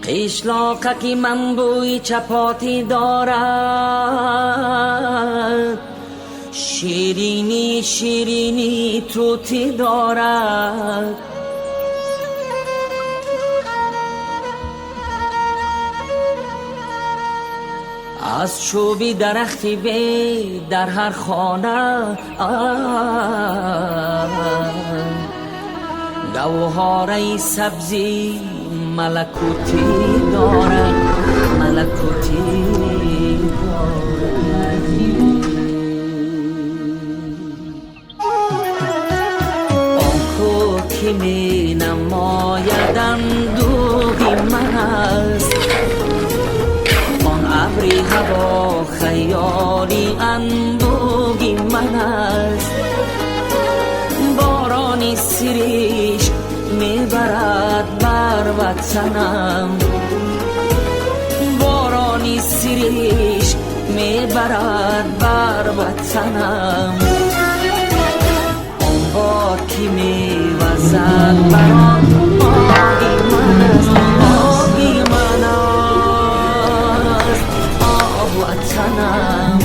Қишлоқа ки манбӯи чапотӣ дорад, ширинӣ ширинӣ тутӣ дорад. Аз чӯби дарахти бед дар ҳар хона гавҳораи сабзи малакутӣ дорад, малакутӣ дорад. Он кӯҳ ки менамояд андӯҳи ман аст, он абри ҳаво хаёли анбӯҳи ман аст. Борони сиришк мебарад бар ватанам, борони сиришк мебарад бар ватанам. Он бод ки мевазад бар он оҳи ман аст, оҳи ман аст. Оҳ, ватанам,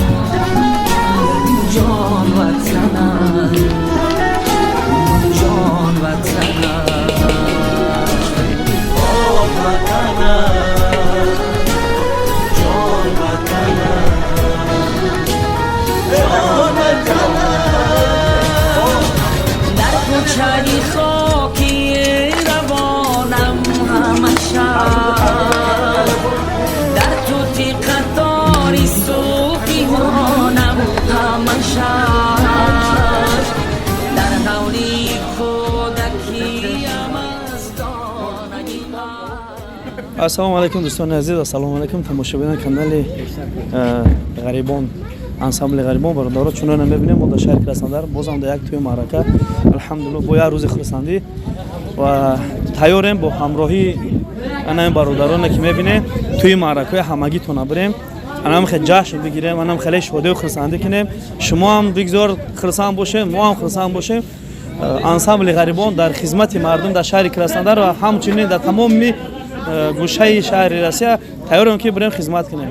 ҷон ватанам, ҷон ватанам. Оҳ, ватанам, ҷон ватанам, ҷон ватанам. Дар кӯчаи хоки равонам ҳама шаб, дар тути қатори сӯфиҳонам ҳама шаб, дар ҳавлии кӯдакиям аз донаи. Ассалому алайкум, дӯстони азиз, ассалому алайкум, тамошобинони канали Ғарибон, ансамбли Ғарибон. Бародаро, чунона мебинем, мо дар шаҳри Краснодар бозам дар як тӯи маърака, алҳамдулилла, бо як рӯзи хурсандӣ ва тайёрем бо ҳамроҳии анами бародароне ки мебинем, тӯи маъракаҳои ҳамагитона бирем, анам хел ҷашн бигирем, анам хеле шодию хурсандӣ кунем. Шумо ҳам бигзор хурсанд бошем, мо ҳам хурсанд бошем. Ансамбли Ғарибон дар хизмати мардум дар шаҳри Краснодар ва ҳамчунин дар тамоми гӯшаи шаҳри Россия тайёрем, ки бирем, хизмат кунем.